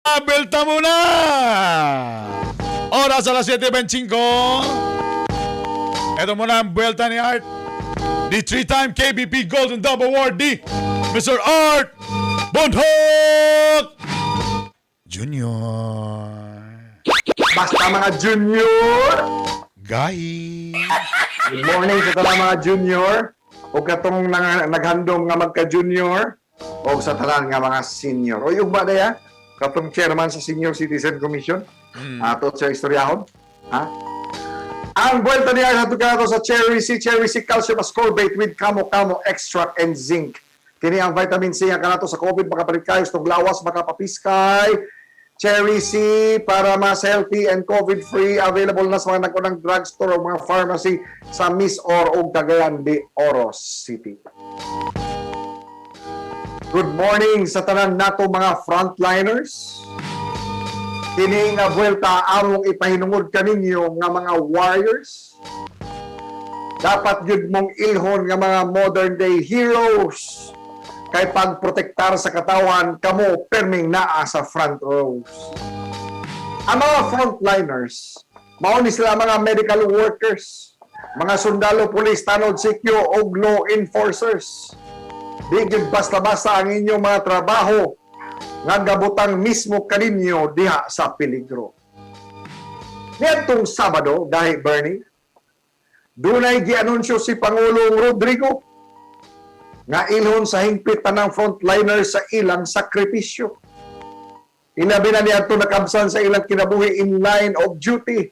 Buelta muna! Oras, alas 7:25. Ito muna ang buelta ni Art. The three-time KBP Golden Dove Awardee, Mr. Art Bonhoc Jr. Basta mga junior! Gahi! Good morning sa tanan, mga junior. O katong naghandom nga magka-junior. O sa tanan nga mga senior. O yung ba ya? Katong chairman sa Senior Citizen Commission. Ato sa istoryahon. Ha? Ang buwelta niya sa kanato sa Cherry C, Cherry C Calcium Ascorbate with Kamo Kamo Extract and Zinc. Kini ang vitamin C nga kanato sa COVID makapalit kayo sa lawas, makapapiskay. Cherry C para mas healthy and COVID-free, available na sa mga nagkunang drugstore o mga pharmacy sa MisOr o Cagayan de Oro City. Good morning sa tanan nato mga frontliners. Kini nga buwelta among ipahinungod kaninyo nga mga warriors. Dapat gyud mong ilhon nga mga modern day heroes kay pagprotektar sa katawan, kamo perming naa sa front rows. Ang mga frontliners, mao ni sila mga medical workers, mga sundalo, pulis, tanod, CQ ug law enforcers. Di gyud basta-basta ang inyong mga trabaho nga gabutang mismo kaninyo diha sa peligro. Niadtong Sabado, dahil Bernie, dunay gianunsyo si Pangulong Rodrigo nga ilhon sa hingpit tanang frontliner sa ilang sakripisyo. Ilabi na niadto nakabsan sa ilang kinabuhi in line of duty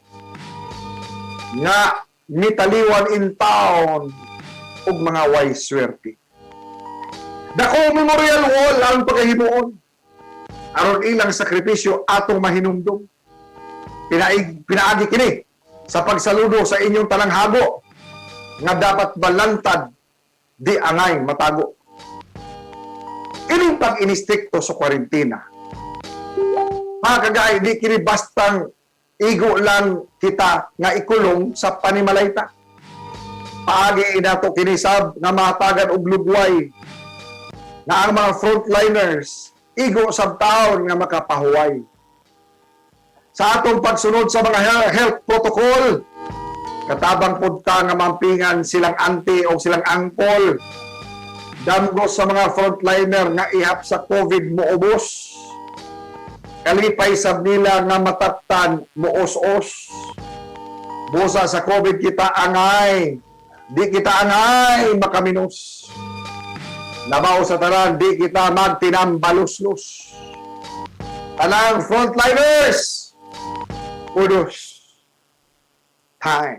nga mitaliwan in town ug mga way swerte. Dako memorial wall ang pagkahimuon aron ilang sakripisyo atong mahinumdum. Pinaagi kini sa pagsaludo sa inyong tanang hago nga dapat balantad, di angay matago. Ining pag-inistrikto sa kwarentena, mga kagay, di kini bastang igo lang kita nga ikulong sa panimalayta. Paagi inato kini sab nga mahatagan og lugway nga ang mga frontliners igo sab taon nga makapahuway. Sa atong pagsunod sa mga health protocol, katabang pud ta nga mampingan silang auntie o silang uncle. Damgo sa mga frontliner nga ihap sa COVID moubos. Kalipay sab nila nga mataptan moos-os. Busa sa COVID kita angay. Di kita angay makaminos. Labaw sa tanan, di kita magtinambaluslos. Tanang frontliners, kudos. Time.